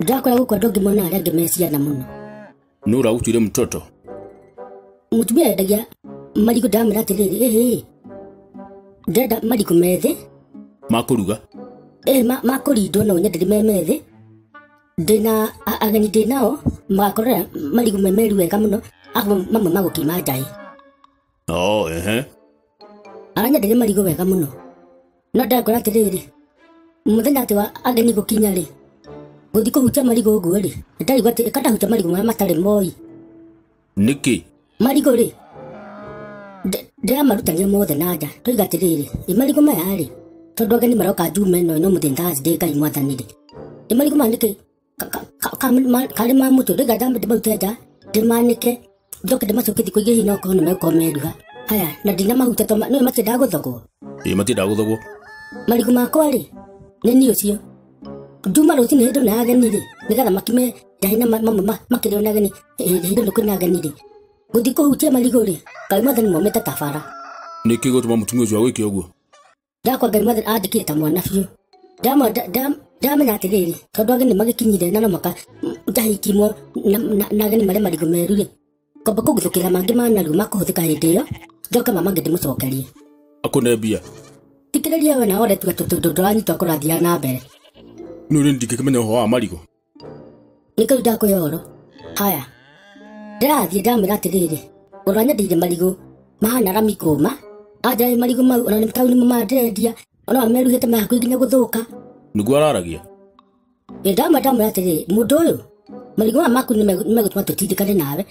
Ndakora gũkũ andũ angĩ mona arĩa angĩ me ciana mũno. Nũ ũragũtuire mtoto? Mũtumia endagia marigũ ndamwĩra atĩrĩrĩ, ĩhĩ ndĩrenda marigũ methĩ Ma kũruga? Ĩhĩ, makũrindwo no nyenderie me methĩ. Ndĩna ageni ndĩ nao magakorera marigũ me meru wega mũno, arabu mamwe magũkima njaĩ. Oh, ehe. Aranyenderia marigũ wega mũno. No ndakora atĩrĩrĩ, mũthenya atĩ wa ageni gũkinya rĩ, gũthiĩ kũhutia marigũ ũguo rĩ, ndarigwo atĩ ĩka ndahutia marigũ marĩa matarĩ moi. Nĩkĩ? Marigũ rĩ, ndĩramarutania mothe na nja. Ndoiga atĩrĩrĩ, ĩ marigũ maya rĩ, tondũ ageni maroka Juma ĩno ĩno mũthenya Thursday Ngai mwathani rĩ, ĩ marigũ maya nĩkĩ karĩ ma mũtwe? Ndoiga ndambe ndĩmarute nja, ndĩmanĩke, njoke ndĩmacokie thikũ igĩrĩ hihi no okorwo nĩmegũkorwo meruha. Haya, na ndinamahutia tondũ nĩũĩ matiendaga gũthogwo. Ĩ matiendaga gũthogwo. Marigũ makwa rĩ, nĩ niĩ ũcio. Juma rũcinĩ hĩndĩ ĩno ya ageni rĩ, nĩgetha makime njahi na mamwe makĩrĩo nĩ ageni, hĩndĩ ĩno kwĩna ageni rĩ, gũthiĩ kũhutia marigũ rĩ, Ngai mwathani momĩte ta bara. Nĩkĩ gũtũma mũtumia ũcio agwĩke ũguo? Ndakwa Ngai mwathani andĩkire ta mwana biũ. Ndamenya atĩrĩrĩ, tondũ ageni magĩkinyire na no maka njahi ikimwo na ageni marĩa marigũ meru rĩ, ngomba kũguthũkĩra mangĩ ma narua makũhũthĩka hĩndĩ ĩyo, njoke ma mangĩ ndĩmũcokerie. Akũne mbia. Thikĩrĩria we na ũretua tondũ ndũranyita kũrathiaga na mbere. Nĩ ũrĩ ndingĩkĩmenya ũhoro wa marigũ. Nĩkĩo ndakũhe ũhoro. Haya, ndĩrathiĩ ndamwĩra atĩrĩrĩ, ũranyendeirie marigũ mahana rami kũma, anjĩra marigũ mau ona nĩ taũni mama ndĩrendia, ona meruhĩte me hakuhĩ nginya gũthũka. Nĩguo araragia? Ĩ ndamwĩra atĩrĩrĩ, mũndũ ũyũ, marigũ maya maku nĩmegũtũma tũtindĩkane nawe.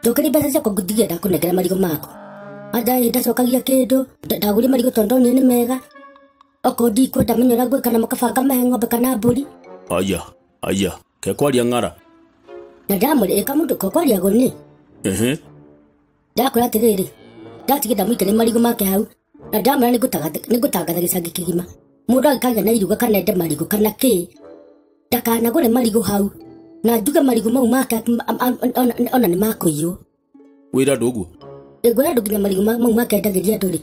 Njokeria mbeca ciakwa ngũtige ndakũnengera marigũ maku. Anjĩra ndacokagia kĩndũ, ndagũrire marigũ tondũ ndonire nĩ mega. Okorwo ndikwenda menya ũrĩa ngwĩka na mũkabanga mahe ng'ombe kana mbũri. Aya, aya, ke kwaria ng'ara. Na ndamwĩra, ĩka mũndũ ko kwaria nĩ. Ehe. Ndakwĩra atĩrĩrĩ, ndatigire ndamũikĩria marigũ make hau, na ndamwĩra nĩngũtangatha gĩcagi kĩgima. Mũndũ angĩkagĩa na iruga kana ende marigũ kana kĩ, ndakanagũre marigũ hau, na njuge marigũ mau make ona nĩ makũiywo. Wĩra andũ ũguo? Ngwĩra andũ nginya marigũ mau make endagĩria andũ rĩ,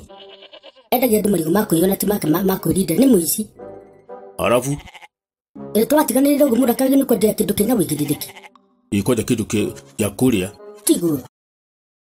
endagia andũ marigũ makũiywo na ti make makwĩrinda, nĩ mũici. Arabu? Ĩ twatiganĩrĩra ũguo mũndũ akagĩa nĩ kwendia kĩndũ kĩna wĩigĩrĩrĩki. Ĩ kwenda kĩndũ gĩa kũrĩa. Tiguo.